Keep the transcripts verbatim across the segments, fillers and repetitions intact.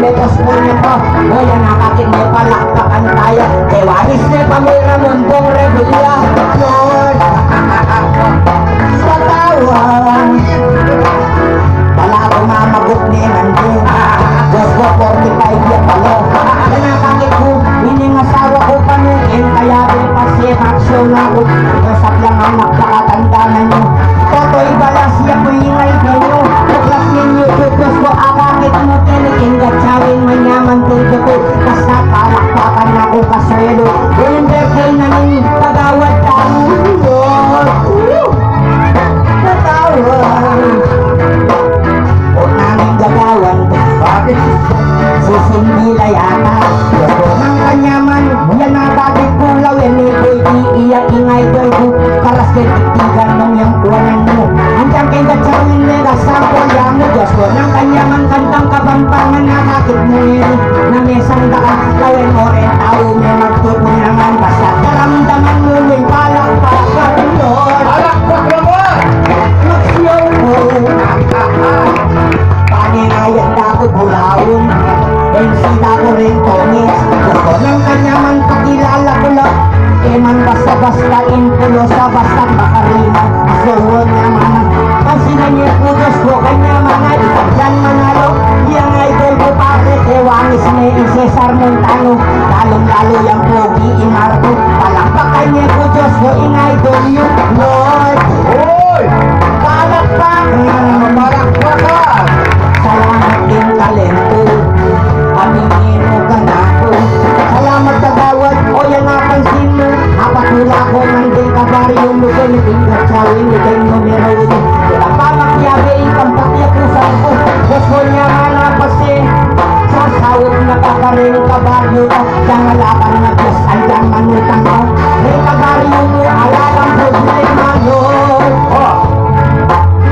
Tapos po niya po, o yan, nakakit niya, palakpakan tayo. Ewanis niya, pamira mundong rebelya. Lord, patawan. Pala ako mamagot ni Nandi. Diyos ko, forty-five years pala. Nakakit ko, ini nga asawa ko pa ni, kaya di pa siya aksyon ako. Ang saplang anak, pakatanda na niyo. Toto'y balas, siya po yung ay ganyo. Tuklas ninyo, tutus ko, akakit mo, tiniking gatsarin, manyaman, tututu. Basta palakpakan ako, kasuelo. Yung birthday na ning kagawad tamu, Lord. Patawan. O naming gagawan. Bakit? Susundila yata. Gusto ng kanyaman, yan ang bakit kulaw, yan ni Boy D, iya king idol ko. Paras kay titigan mong yang kuwanan mo. Ang tiyang kay gatsawin, may gasang kuwanan mo. Gusto ng kanyaman, kantang Kapampangan, nakakit mo yun. Na may sangga ka, kawin mo rin, tao mo, magtutunangan. Basta karamdaman mo, may palakpakan, Lord. Palakpak naman! Magsiyong mo. Paninayag na ako, Bulawon. M C na ako rin, Tongis. Gusto ng kanyaman, pakilala ko lang. E man basta-basta, impulosa, basta makarima. Asawa niya, mana. Pansinan niya, kudos ko, kanya, mana. Yan, manalo. Yang idol ko, pare, Tewangis, may i Cesar Montano. Lalong-lalo yang pogi, i Marco. Palakpakan niya, kudos ko, ing idol niyo, Lord. Hoy! Palakpakan! Palakpakan! Salamat din, talento. Pamingin mo ka na ako. Salamat, kagawad. O, yan, napansin mo. Apat hula ko, nandun ka, baryo mo, kaya tingkat sa win, ikaw yung numero uno. Kita pa, makiyabe, ikang pakiyapusan ko. Gusto niya nga napasin. Sa sawot na pakarin, kabaryo ko. Yang alakan na Diyos, andyan manutang ko. May kabaryo mo, alalang problema, Lord. Oh.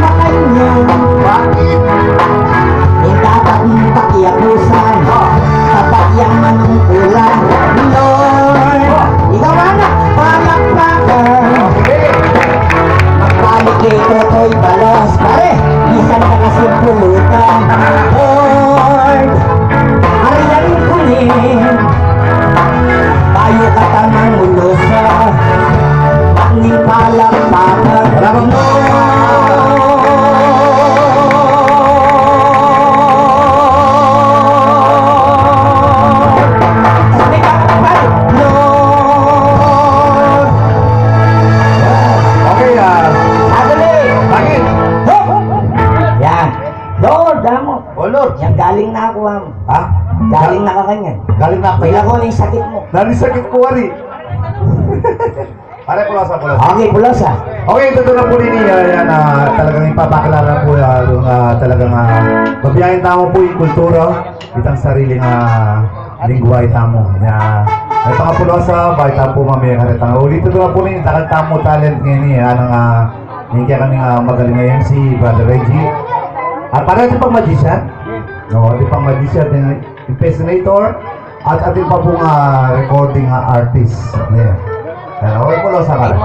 Makanyan. Bakit? E dapat mong pakiabusan. Dapat yang manungkulan. Lord, ikaw, anak, palakpakan. Magbalik kay Totoy Balas. Pare, bisan ka kasi pulutan. Lord, arian ko ni. Bayu ka tamang ulusa. At ni palakpakan. Salamat. Okay, ah. Sandali. Bakit? Yan. Lord, damo. Oh, Lord. Yan, galing na ako, am. Ha? Galing na ka kanyan. Galing na ako. Wala ko na yung sakit mo. Nani sakit ko, wari. Pare, pulosa, pulosa. Okay, pulosa. Okay, ito na po nini, ah, yan, ah, talagang ipapakilala po, ah, yung, ah, talagang, ah, babiyahin tamu po yung kultura, itang sariling, ah, lingwahe tamu. Ya, ito nga pulosa, bayu tamu po mamaya kareta. Ulit ito na po nini, takal tamu talent ngayon, eh, anong, ah, yung kaya kaming, ah, magaling na M C, Brother Reggie. At para ito pang magician? No, ito pang magician, yung impersonator. At atin pa pong, ah, recording, ah, artist. Ayan. Ayan, okay po, Los, ah.